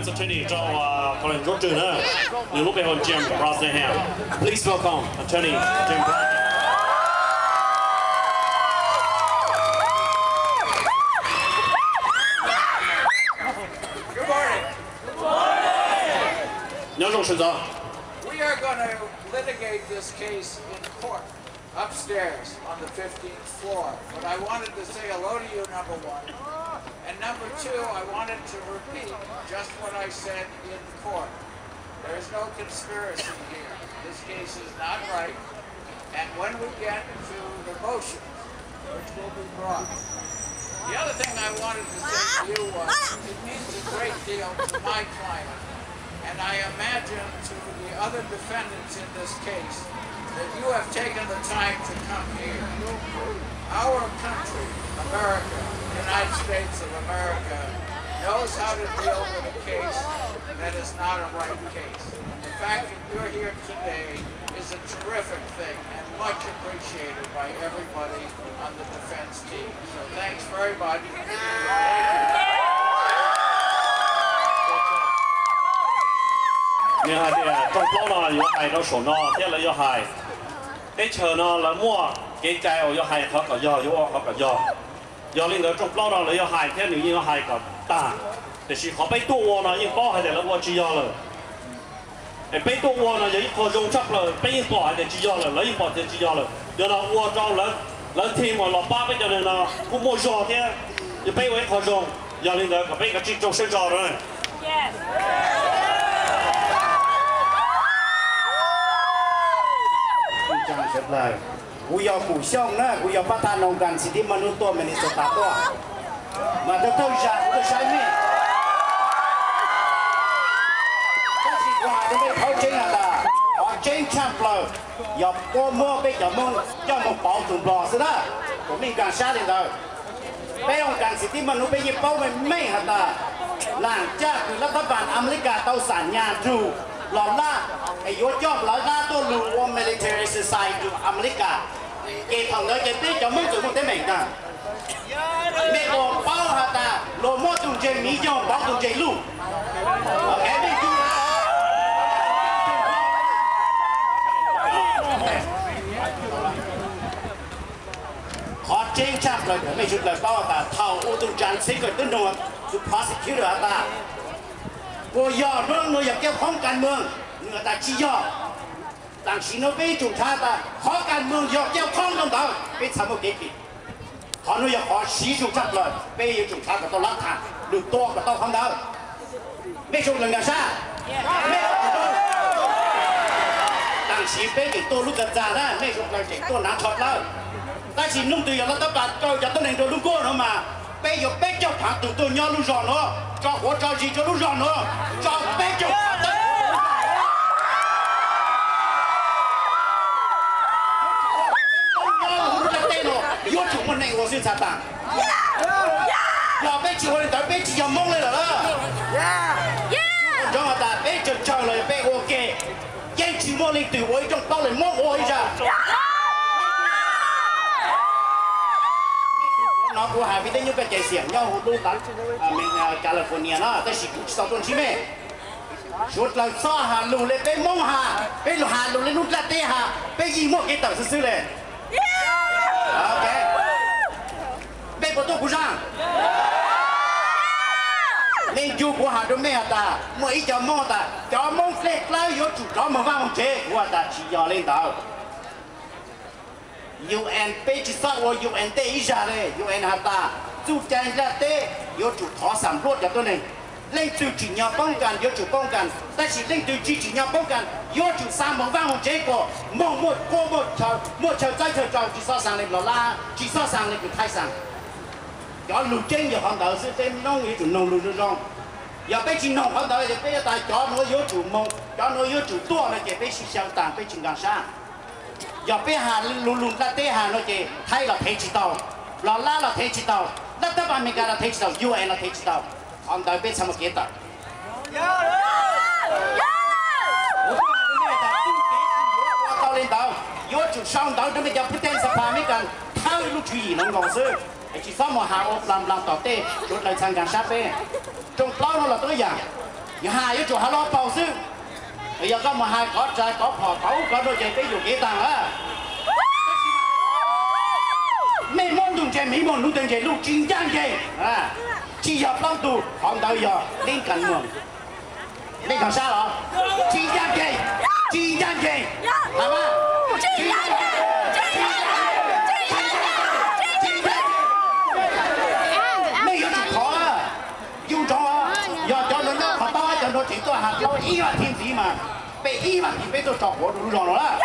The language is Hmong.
Attorney rau, uh, Colin George na, nws lub npe hu Jim Brosnahan. Please welcome Attorney Jim Brosnahan. Good morning. Nyob zoo sawv ntxov. We are going to litigate this case in court upstairs on the fifteenth floor. But I wanted to say hello to you, number one. And number two, I wanted to repeat just what I said in court. There is no conspiracy here. This case is not right. And when we get to the motions, which will be brought, the other thing I wanted to say to you was, it means a great deal to my client, and I imagine to the other defendants in this case, that you have taken the time to come here. Our country, America, the United States of America, knows how to deal with a case that is not a right case. The fact that you're here today is a terrific thing and much appreciated by everybody on the defense team. So thanks very much. Nws hais tias rooj plaub no yuav hais rau saum no thiab lawv yuav hais. Teb chaws no lawv muaj kev cai uas yuav hais qhov kom yog yuav ua qhov kom yog. Yog li ntawd rooj plaub no lawv yuav hais thiab nws yeej yuav hais kom tag. Tiam sis qhov peb tuaj ua no yeej paub hais tias lawv ua tsis yog lawm. Es peb tuaj ua no yog ib qho zoo tshaj plaws, peb yeej pom hais tias tsis yog lawm, lawv yeej pom tias tsis yog lawm. Yog no ua rau lawv, lawv team uas los pab peb cov neeg no kuj muaj zog thiab, yog peb ua ib qho zoo. Yog li ntawd kom peb kav tsij rau siab ntso na. Kuv yog Kum Xyooj na, kuv yog pab thaj noo kas xis tib maj nub tuaj Minnesota tuaj, mas thawj thawj zaug kuv tuaj saib mej. Tab sis kuv hais rau mej qhov tseeb has tas, qhov tseeb tshaj plaws yog puab muab peb cov Moob coj moog pauv tug Nplog xwb na. Kuv mej nkaag sab li ntawd. Peb ua kas xis tib maj nub peb yeej paub meej meej has tas, laam caj kws lab thab pas Amelikas tau xam nyas nrug Los Lab es yuav coj Los Lab tuaj lug ua military exercise rua Amelikas, ces thaum ntawd ces peb cov Moob txawm muaj teeb meem taag. Mej puas paub has tas luag muab tug ntseeg miv yoog pauv tug ntseeg luj? Qhov tseeb tshaj plaws mej suav dlawg paub tas thaum ua tug judge Singer tub nug tug prosecutor has tas, puas yog nuav yog kiav khoob kas moog? Nwg has tas tsi yog. Taam sim nuav peb yuav tsum nrhav tas qhov kas moog yog kiav khoob rua ntawd, peb txhad muaj kev phim. Qhov nuav yog qhov siv zoo tshaj plaws, peb yuav tsum nrhav kom tau lab tham lug tua kom tau qhov ntawd. Mej suav dlawg nkaag sab, mej, taam sim peb tseem tuaj lub txag txag na, mej suav dlawg tseem tuaj naav tsho dlawb. Tab sis nub twg yog lab thab pas kaw cov tuab neeg rua lub nkuaj nuav mas, peb yuav peb caug phaav tug tuaj nyob lub zog nuav, tso quav tso zis rua lub zog nuav, tso peb caug phaav tug nyob lub nplaj teb nuav, yuav tsum muaj neeg ua xwb txhad taag. Yog peb tsi ua li ntawd peb tsi yog Moob le lawm. Ua ntsoov has tas peb tsawg tsawg los peb ua ke, yeej tsi muaj leej twg ua ib rooj plaub le Moob ua ib zag. Nov kuv has vim tej nyuj koj cai xiam nyob huv lub California no, tab sis kuv tsi tau tuaj ntsib mej. Suav dlawg txhob has lug le peb Moob has, peb lug has lug le lub nplaj teb has, peb yeej muaj kev tawm xwb xwb le. Mej puas tuaj kuv zag? Mej ncu kuv has rua mej has tas muaj ib co Moob has tas cov Moob dlej dlawb yuav tsum rov moog vaj moog tsev, kuv has tas tsi yog le ntawd. U N, peb tsi xob ua U N tej ib zag le. U N has tas txuj cai nplaj teb yuav tsum thov xam luaj cov tuab neeg. Leej twg tsim nyog poob kas yuav tsum poob kas, tab sis leej twg tsi tsim nyog poob kas yuav tsum xa moog vaj moog tsev kom moog muaj quab muaj chaw, muaj chaw txawb chaw rau, tsi xob xaa le Los Lab, tsi xob xaa le kws Thaib xaa. Cov lug tseeb yog qhov ntawd xwb, peb Moob yuav tsum noog lug zoo zoo. Yog peb tsi noog qhov ntawd ces peb tas cov nuav yuav tsum moog, cov nuav yuav tsum tuaj no ces peb sib xyaw taag, peb tsi nkaag sab. Yog peb has lug lug nplaj teb has no ces Thaib los thev tsi tau, Los Lab los thev tsi tau, lab thab pas Amelikas los thev tsi tau, U N los thev tsi tau. Qhov ntawd peb txhad muaj kev tawm. Ua tau le ntawd yuav tsum sau ntawv rua mej cov phwj teej xab phas Amelikas thawb lub tswv yim nuav nkaus xwb, tsi xob moog has ua nplaag nplaag tom tej, suav dlawg txhad nkaag sab peb. Rooj plaub nuav los tuab yaam, Yog has yuav tsum has loj paug xwb. Yog koj mus hais kov rais kov phom kov ub kov no ces peb yuam kev tag lawm. Mej muab ntug ntse, mej muab hnub twg ntse lug tsis ncaj ncees. Tsis yog plaub ntug, qhov ntawd yog leej kas muag. Mej kog sab los? Tsis ncaj ncees, tsis ncaj ncees. Has mas, tsis ncaj ncees, tsis ncaj ncees. Mej yuav tsum thov lawm. Yug nrov, yog cov nrov nrov qhov taub, cov nrov tseem tuaj has plaub ib vas thiv ntxiv mas, peb ib vas thiv peb tuaj tso quav rau lub zos no lawm.